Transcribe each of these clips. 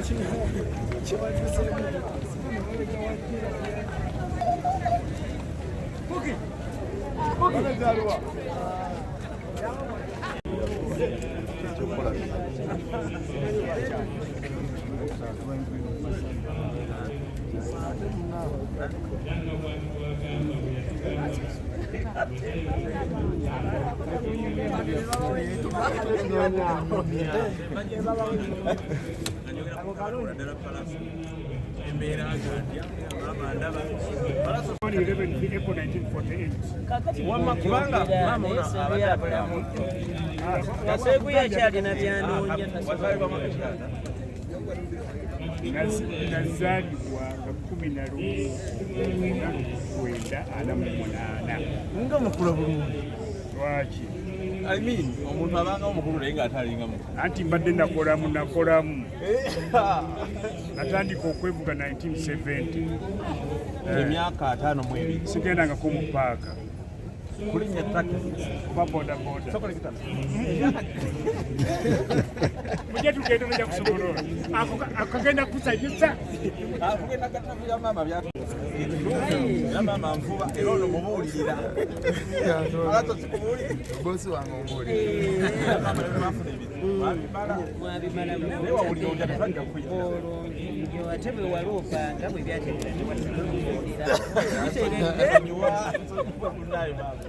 On 11 April 1948. Kubanga maama ono abadde abulamu. Kaseegu akyalina byanoonya. Nazaalibwa nga 11 1948. Nga mukula bulungi. Lwaki? I mean, omuntu abanga omukulu naye ng'atalinga mukulu. Anti mbadde nakolamu, nakolamu. Natandika okwevuga 1970. Emyaka 52. Sigendangako mu paaka Kulinnya takisi. Oba bodaboda. Sokola ekitabo. Mujje tugende, mujja kusobola. Ako kagenda kusanyusa. Kugenda katabu ya maama byatu. Era maama nfuba, era ono mubuulirira. Alato sikubuulira. Bosi wange ombuulire. Maama ne bafuna ebizibu. Babimala. Mwabimala. Naye wawulira otya? Tetwajja kukuyita. Bulungi nnyo, ate bwe waloopanga bwe byategeera tewatubuulira biteredde. Nsonyiwa, nsonyiwa munnaye maama.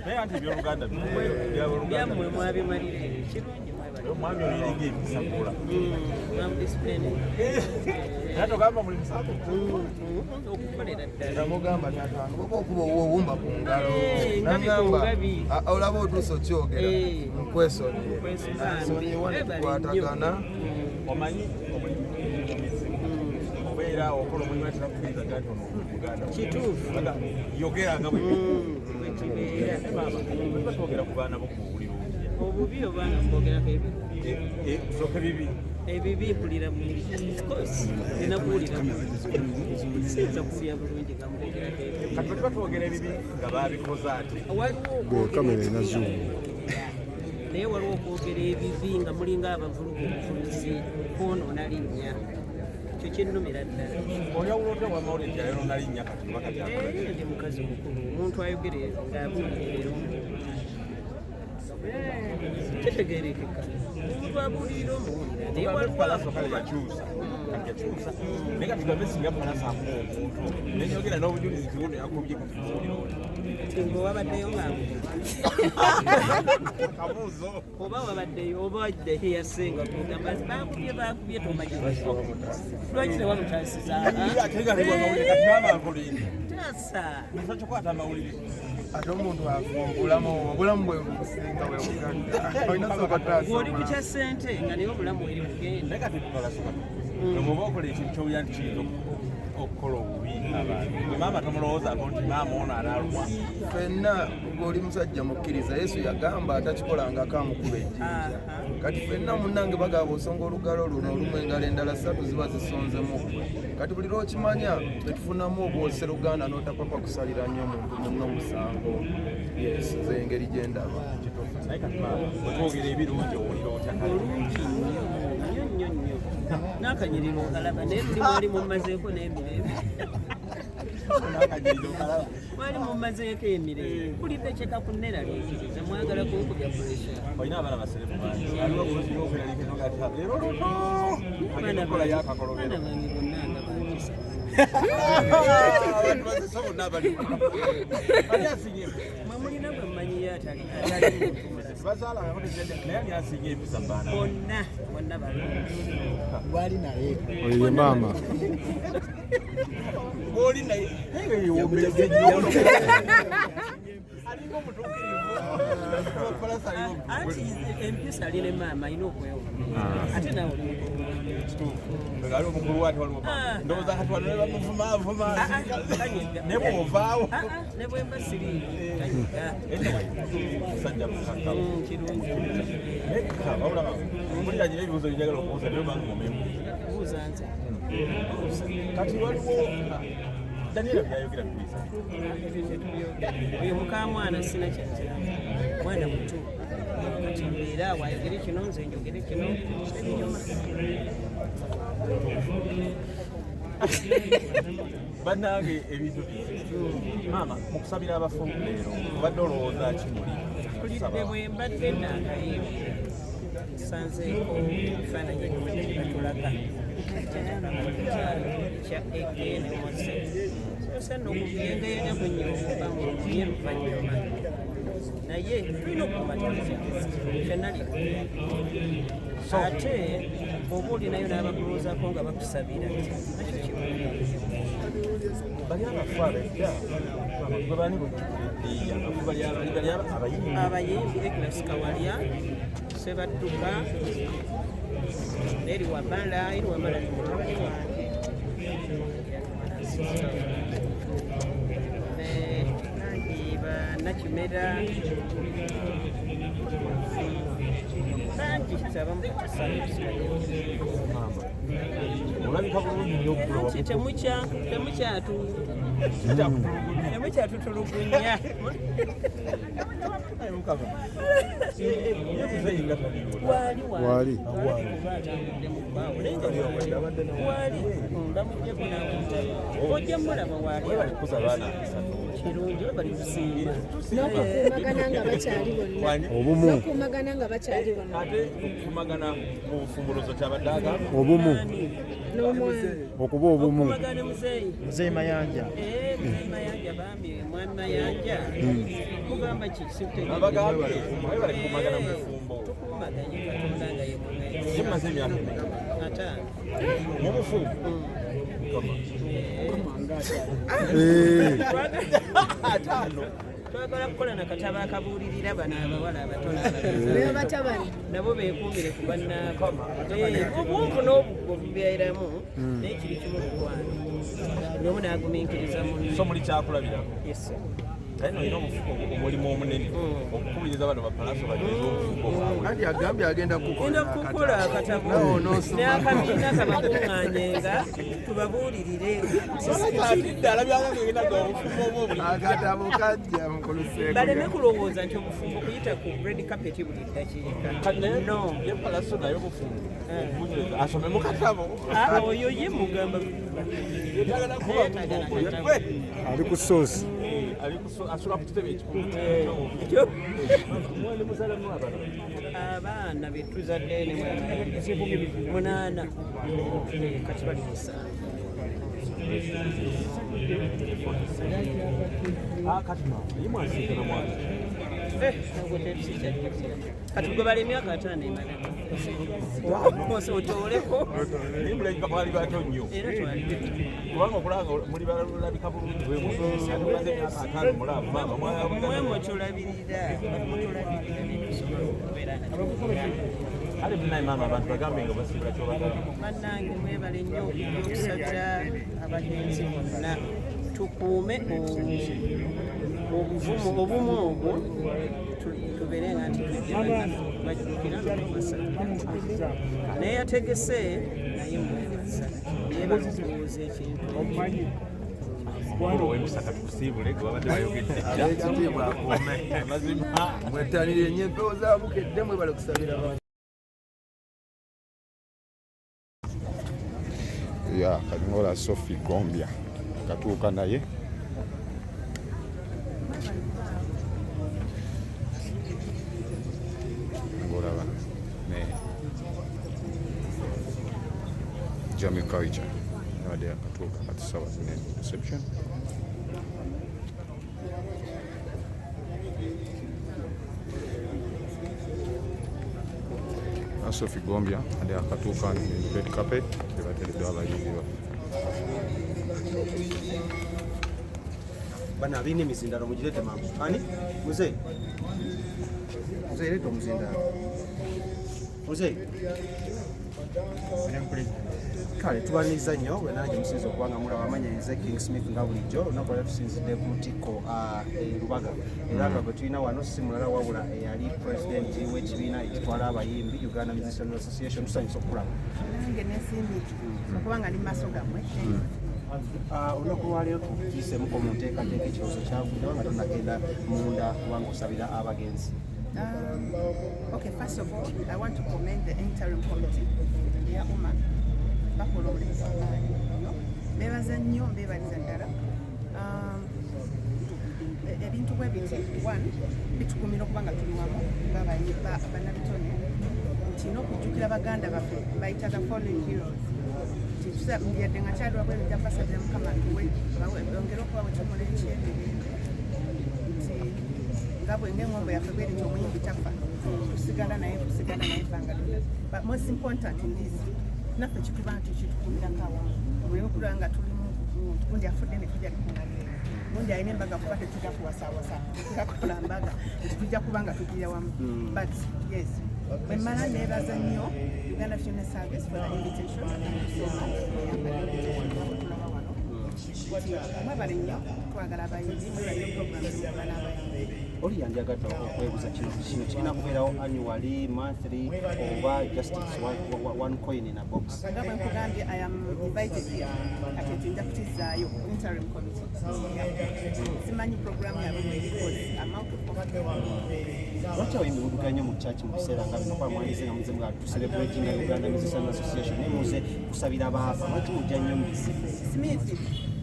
Naye anti ebyoluganda byoluganda. Byammwe mwabimalira eyo, kirungi, mwebale. Omwami oyo eringa emisakula. Mwamudisipulini. Naye togamba muli musango. Okukolera ddala. Namugamba, "Taata wange, oba okuba owuwumba ku ngalo." Eh, ngabi ku Nagamba, ngabi. "Ah, olaba otuuse okyogera." Eh. Nkwesonyiye. Nkwesonyiye. Nsonyiwa. Webale Netukwatagana. Omanyi omulimu mizibu, obeera okola omulimu ati nakukkiriza nti ono muganda wo. Kituufu. Aga, yogera nga bwe Bwekibeera. Maama, bwe twogera ku baana bo kuwulira otya? Obubi obanga mbogerako ebirungi? Tusooke bibi. Ebibi mpulira bulungi. Of course nina kuwulira bulungi, siyinza kuwulira bulungi nga mbogerako ebibi. Kati bwe tuba twogera ebibi nga babikoze ate? Waliwo Gwe kamera erina zoom. Naye waliwo okwogera ebibi nga mulinga abavuluga obuvuluzi kwonoona linnya, kyo kinnumira ddala. Oyawula otya owamawulire nti ayonoona linnya kati oba kati akola? Eri ndi mukazi mukulu, omuntu ayogere ng'abuulira era omuwulira, kitegeerekeka, omuntu abuulirira omuwulira, naye waliwo Palaso kale akuba. Yakyusa, kati yakyusa, naye kati tugambe singa Palaso akuba omuntu nenyogera n'obujulizi nti wuno yakubye, kati tuwulira otya? Kati ngwe wabaddeyo ng'amukuba? Kabuuzo. Oba wabaddeyo, oba yasenga kugamba bakubye, bakubye, tomanyi lwaki tewamutaasiza? Ate nga liwamawulire, kati maama nkoleera Taasa. Musa kyokwata amawulire. Ate omuntu afa obulamu, obulamu bwe businga bwe bugagga, olina sooka taasa. Ng'oli ku kya ssente nga naye obulamu eri bugenda. Naye kati Palaso, kati oba okola ekintu kyowulira nti kiyinza okukola obubi abantu, gwe maama tomulowoozaako nti maama ono anaalumwa? Ffenna ng'oli musajja mukkiriza, Yesu yagamba atakikolangako amukuba ejjinja. Kati ffenna munnange bagaba osonga olugalo luno olumu, engalo endala ssatu ziba zisonzemu ggwe. Kati buli lwokimanya tetufunamu obwoseruganda n'otapapa kusalira nnyo omuntu munno musango. Yes, nze engeri gye ndaba. Naye kati maama, bwe twogera ebirungi owulira otya kale? Bulungi nnyo nnyo nnyo nnyo, n'akanyiriro okalaba, naye luli mwali mummazeeko n'emirembe. N'akanyiriro okalaba. Mwali mummazeeko emirembe, mpulidde kyekakunneraliikiriza, mwagala kunkubya pressure. Olina abaana baserebu bangi, aliwo okusinga okweraliikiriza nga ati leero luto agenda okukolayo akakolobero? Abaana bange bonna nga bankisa. Abantu bazisa bonna abali, ani asinga empisa? Mwe mulina gwe mmanyiyo atali atali muntu mulala? Bazaalangako tejjajja, naye ani asinga empisa mu baana? Bonna bonna balungi. Gwali naye. Oyo ye maama. Gwoli naye yewombeze nnyo, alinga omutuukirivu. Palasa alinga Anti omutuukirivu. empisa ali ne maama, alina okwewunda, ate naawe oli mukulu. Kituufu, ali omukulu ati waliwo Ah. ndowooza kati wano ne bamuvumaavuma. Ah, ah, tanyega. Ne bw'ovaawo. Ah, ah, ne bwe mba siriiyo tanyega. Anyway, musajja mukakkamu. Kirungi. Wabula mpulira nyina ebibuuzo byenjagala okubuuza, naye obanga omembuuza. Buuza nze. Kati waliwo Daniela byayogera bikuyisa? Ebyo tetubyogera. Oyo mukamwana sina kyazira, mwana muto, kati mbeera awo ayogere kino, nze njogere kino, ebinyuma. Bannange, ebintu maama mukusabira abafu leero obadde olowooza ki muli? Tulidde bwe mbadde naakayimbira, nsanzeeko ebifaananyi ebirungi batulaga ekya Ege ne Mose. Sosa nno okugengayega bunyoba muye luvannyuma, naye tulina okumatiriza ffenna lino. Ate bw'oba olinayo n'abakulowoozaako nga bakusabira, nakyo kirungi. Bali abafu abedda gwe bani bwejjukidde abafu bali bali abayimbi? Abayimbi Agnes Kawalya, Sebadduka, eri Wamala, eri Wamala ni mutabani wange, ne ba Nakimera bangi, abamu katusabe. Maama, olabika bulungi nnyo okugula. Anti temukyatutulugunya. Mukama yemuzeyi nga taliwo. Waali. Waali. Waali kuba atambudde mu bbaawo, naye nga waali bamugyeko n'akutaba, ojja mulaba waali. Webali kukuza abaana bisatu. Kirungi, webali kusiima. N'okukuumagana nga bakyali bonna. Obumu. N'okukuumagana nga bakyali bonna. Ate okukumagana mu bufumbulozo kyabadde agamba. Obumu. N'omwana. Okuba obumu. Okumagana, muzeeyi. Muzeeyi Mayanja. Eh, muzeeyi Mayanja, bambi mwami Mayanja, mugamba ki? Sikutegedde. Abagambye webali kukumagana mu bufumbo. Tukuumaganye Katonda nga ye mubeezi. Ye mumaze emyaka emeka? 50. Mu bufumbo? 50. Twagala kukola nakatabo akabuulirira bano abawala abato n'abalenzi. Be batabani. Nabo beekuumire ku bannaabwe. Obwonvu n'obuggo bubeeramu, naye kiri kimu, mukwano, buli omu n'agumiikiriza munne. So muli kyakulabirako. Yes, sir. Naye no olina omulimu omunene okukubiriza bano bapalaso banyweze obufumbo bwabwe. Anti agambye agenda Genda kukola akatabo Nawe onoosoma. n'akabiina kabakuŋŋaanyenga tubabuulirire. Atidde alabyanga ngenda obufumbo obwo buli. Akatabo kajja mukuluseeko. Baleme kulowooza nti obufumbo kuyita ku red carpet buli ddakiika. Kati naye No. ye palaso naye obufumbo obumunyweza asome mu katabo. Ah, oyo ye mugamba. Yetagana kuba Yeetagana mufumbo. katabo. Ali ku soosi. Ali asula ku kitebe ekikulu. Mwali muzalamu abana? Abaana betuzadde ne munaana, kati bali 7. Ah, kati mama ye mwasinkana mwana? Eh, ogwo tetusikyajjukira. Kati gwe bala emyaka 50 emabega otooleko. Naye mulabika mwali bato nnyo. Era twali. Kubanga okulanga muli balabika bulungi bwe mumaze emyaka 50 mulaavu, maama. Mwe mutulabirira, mutulabirira netusobola okubeera nga tuwulira. Kale munaye maama, abantu bagambe nga basiibula kyobagamba. Bannange, mwebale nnyo okusabira abagenzi bonna. Tukuume obuvumu, obumu obwo, tubeere nga nti tujja bajjukira nokubasabira. Naye yategese, naye mwebaza, naye balowooza ekintu ekyo. Mukulu ow'empisa, katukusiibule gwe babadde bayogedde. Ab'ekitiibwa akuume. Amazima. Mwettanire nnyo empewo za Bukedde, mwebale kusabira abantu. Ya kalingola Sophie Gombya katuuka naye. Ngolaba ne Jamie Kaija abadde yakatuuka kati sawa zine reception. Sophie Gombya adde akatuuka ne red carpet ebateereddwa abayimbi baffe. Bana abiina emizindalo mugirete mangu. Ani muzeeyi, muzeeyi, leeta omuzindalo muzeeyi. Kale tubaniriza nnyo bwenange musinza okuba nga mulaba amanya nze King Smith. Nga bulijjo olunaku lwali tusinzidde ku ntikko e Lubaga, era nga gwe tulina wano si mulala wabula eyali pulezidenti w'ekibiina ekitwala abayimbi, Uganda Musicians Association. Tusanyusa okukulaba. Nange nesiimye okuba nga ndi mu maaso gammwe. Olunaku lwaleero tukiisemuko mu nteekateeka, ekirowoozo kyavuddewa nga tonagenda munda kubanga osabira abagenzi? Okay, first of all, I want to commend the interim committee ya UMA. Mbeebaza nnyo, mbeebaliza ddala. Ebintu bwe biti, one, bitugumira okuba nga tuli wamu nga bannabitone, nti n'okujjukira baganda baffe bayita the fallen heroes. Nti yadde nga kyali wabweru, nja kubasabira Mukama tuwe ongere okubawa ekimuli eky'emirembe, nti nga bwe ng'engombo yaffe bweri nti omuyimbi tafa, tusigala naye, tusigala naye ebbanga lyonna. But most important in this, naffe kituba nti kitukumirako awamu, muleme okulaba nga tuli gundi afudde ne tujja tukuŋŋaanira, gundi alina embaga, kuba tetujja kuwasaawasa, tetujja kukola mbaga, nti tujja kuba nga tugira wamu. But yes, bwe mmala neebaza nnyo Uganda Funeral Service for the invitation. Thank you so much. Eyampadde invitation nga bwe tulaba wano. Nti mwebale nnyo twagala abayimbi, mwebale nnyo program zimukola n'abayimbi. Oli yandyagadde okwebuuza, kino kirina kubeerawo annually, monthly, oba just it's one coin in a box? Nga bwe nkugambye, I am invited here. Kati ekyo nja kukizaayo interim committee. Yeah. Simanyi program yaabwe bweri 'cause I'm out of pocket. Lwaki abayimbi mudduka nnyo mu church mu biseera nga bino? Kuba mwandize nga muze nga tucelebratinga Uganda Musicians Association, naye muze kusabira baafa. Lwaki mujja nnyo mu bizibu? Smith,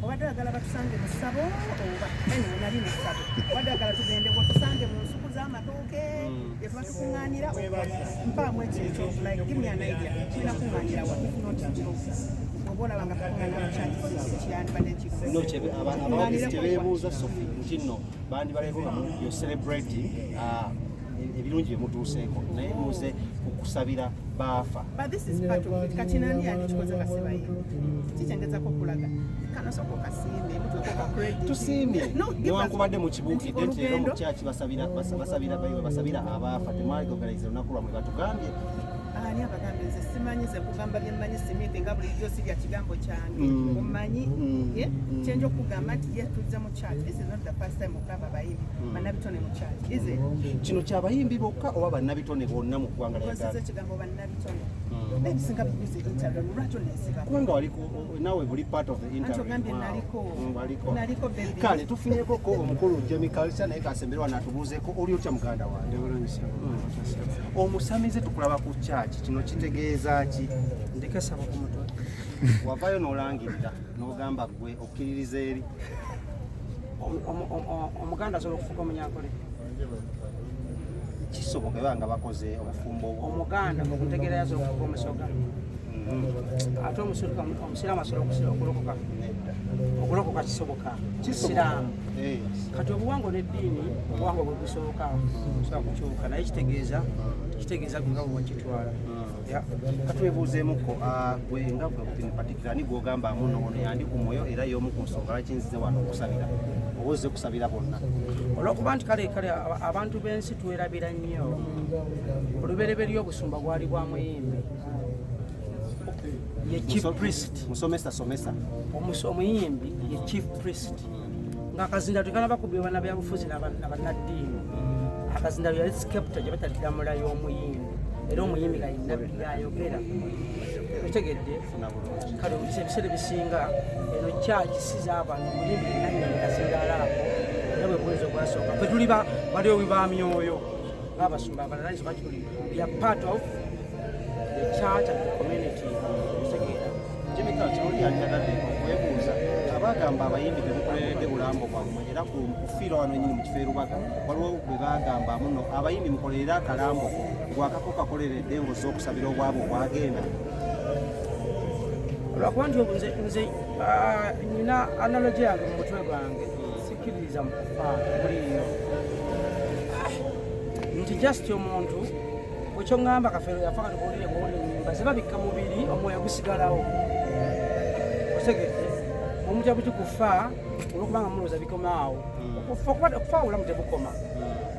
obadde oyagala batusange mu ssabo oba? Anyway, nali mu ssabo. Obadde oyagala tugende tusange mu nsuku z'amatooke gye tuba tukuŋŋaanira, oba mpaamu ekintu, like give me an idea, tulina kuŋŋaanira wa? If not, oba olaba nga tukuŋŋaanira mu church, kyandibadde ekirungi. No, abawagizi tebeebuuza, Sophie, nti nno bandibaleko nga you're celebrating ebirungi bye mutuuseeko, naye muze kukusabira baafa. But this is part of it. Kati nani yandikikoze nga sibayimbi? Kikyengezako okulaga kanosooka okasiime, mutuuka ka credit. Tusiimye. No, give us- Newankubadde mukibuukidde nti era mu olugendo kyaki basabira basabira abaafa, temwaliorganize olunaku lwamwe, batugambye. Ani abagambye? Nze simanyi, nze nkugamba byemmanyi, Smith, nga bulijjo sirya kigambo kyange. Omanyi, ye kyenja okugamba nti ye tuzze mu church. This is not the first time okulaba abayimbi bannabitone mu church, is it? Kino kyabayimbi bokka oba bannabitone bonna mu ggwanga lya Kozesa Uganda? ekigambo bannabitone, naye ebisinga binyuze interim. Lwaki onesiba? Kubanga waliko naawe, buli part of the Anti interim. ogambye Wow. naliko. Waliko. Naliko, baby. Kale tufunyeko ko omukulu Jamie Culture, naye kasembere wano atubuuzeeko. Oli otya, muganda wange? Omusamize tukulaba ku church, kino kitegeeza ki? Ndiko esabo ku mutwe. Wavaayo n'olangirira n'ogamba gwe okkiririza eri. Omuganda asobola okufuuka omunyankole? Kisoboka eba nga bakoze obufumbo obwo. Omuganda okutegeera yasobola okufuuka omusoga? Ate omusiraamu asobola okulokoka? Nedda. Okulokoka kisoboka? Kisoboka. Siraamu. Eh. Kati obuwangwa n'eddiini, obuwangwa bwe busooka osobola kukyuka, naye kitegeeza gwe nga bwe wakitwala. Yeah. Katwebuuzeemuko, gwe nga gwe in particular, ani gwogamba muno ono yandi ku mwoyo era y'omu ku nsonga lwaki nzize wano okusabira, oba ozze kusabira bonna? Olwokuba nti kale abantu b'ensi twerabira nnyo, olubereberye obusumba bwali bwa muyimbi, ye chief priest. Musomesa, somesa. Omuyimbi ye chief priest ng'akazinda tekanaba kubibwa na byabufuzi n'abannaddiini. Akazinda yali scepter gye bataliddamula y'omuyimbi, era omuyimbi nga yenna byayogera, otegedde? Kale ebiseera ebisinga eno kyaki si z'abantu, omuyimbi yenna kazindaalo ako, era bwe bwezi obwasooka ffe tuli balyowi ba myoyo ng'abasumba abalala nti lwaki tuli, we are part of the church and the community, otegeera? Jimmy Culture, oli yanjagadde okwebuuza, abagamba abayimbi temukoleredde bulambo bwammwe, era ku kufiira wano nyini mu kifo e Rubaga waliwo bwe bagamba muno abayimbi mukolerere akalambo ko, gwakako kakoleredde ng'ozze okusabira obwabo obwagenda? Olwakuba nti nze nina analogy yange mu mutwe gwange, sikkiririza mu kufa buliyo, nti just omuntu bwekyoŋŋamba Kafeero yafa, kati kuwulire ngaowulira enyimba zibabikka mubiri, omwoyo gusigalawo, otegedde? Omutya buti kufa olwokubanga mulowooza bikomaawo. Okufa obulamu tebukoma,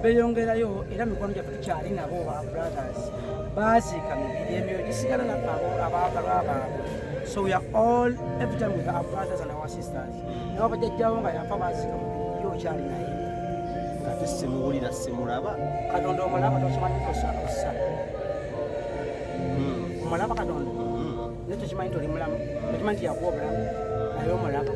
beyongerayo, era mikwano gyaffe tukyali nabo, ba brothers baziika mibiri, emyoyo gisigala naffe abaagalwa baabwe. So we are all every time with our brothers and our sisters. Naye abajjajjawo nga yafa baziika mubiri, yo okyali naye. Ate simuwulira, simulaba. Katonda omulaba? Tokimanyi nti ossa omulaba Katonda, naye tokimanyi nti oli mulamu, tokimanyi nti yakuwa obulamu, naye omulaba.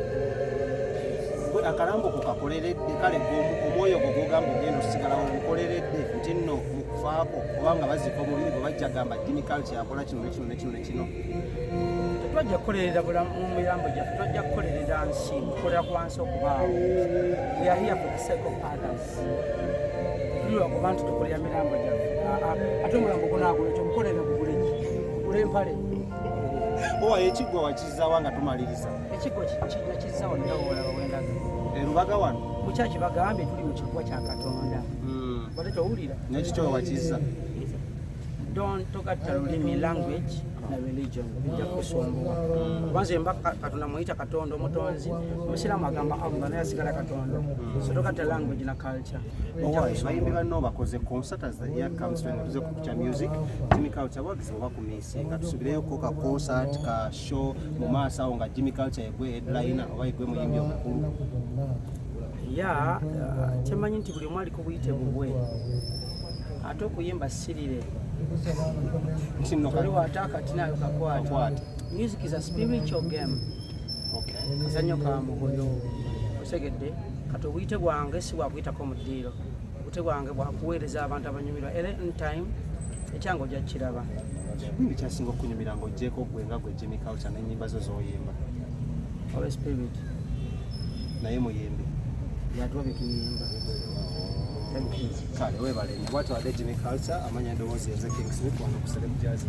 Gwe akalambo ko kakoleredde? Kale gwe omwoyo gwo gwogamba ogenda osigalawo gukoleredde nti nno mu kufaako oba nga baziika omubiri gwe bajja gamba Jimmy Culture yakola kino ne kino ne kino ne kino? Twajja kukolerera mu mirambo gyaffe, twajja kukolerera nsi, tukolera ku wansi okubaawo. We are here for the sake of others. Tetuli lwakuba nti tukolera mirambo gyaffe. Ate omulambo gunaagula ekyo mukolere gugule ki? Gugule empale. Owa ekiggwa wakizzawa nga tumaliriza? Ekiggwa nakizza wano nga woolaba wendaga. Erubaga wano? Mukyaki bagambye tuli mu kiggwa kya Katonda. Bate towulira? Nekikyo wakizza? Don't togatta lulimi, language na religion, bijja kusumbuwa. Kubanze mba Katonda muyita Katonda omutonzi, omusiraamu agamba Allah, naye asigala Katonda. So togatta language na culture. Bijja Owa kusumbuwa. bayimbi banno bakoze concert as the year comes to end, tuze ku kya music. Jimmy Culture abawagizi oba kumisinga tusubireyoko ka concert, ka show mu maaso awo nga Jimmy Culture yegwe headliner oba yegwe muyimbi omukulu? Ya, kyemanyi nti buli omu aliko buyite bubwe, ate okuyimba sirire Nti nno oli waate akati nayo kakwata. Kakwata. Music is a spiritual game. Kazannyo ka mugoyo, osegedde? Kati obuyite bwange si bwakuyitako mu ddiiro, obuyite bwange bwakuweereza abantu abanyumirwa, era in time ekyange ojja kukiraba. Muyimbi kyasinga okunyumira ng'oggyeko gwe nga gwe Jimmy Culture n'ennyimba zo z'oyimba? Holy Spirit. Naye muyimbi? Yatuwa byetuyimba. Thank you. Kale weebale nnyo. Bwatyo wadde Jimmy Culture, amanya endowooza eze King Smith wano ku Celeb Jazz.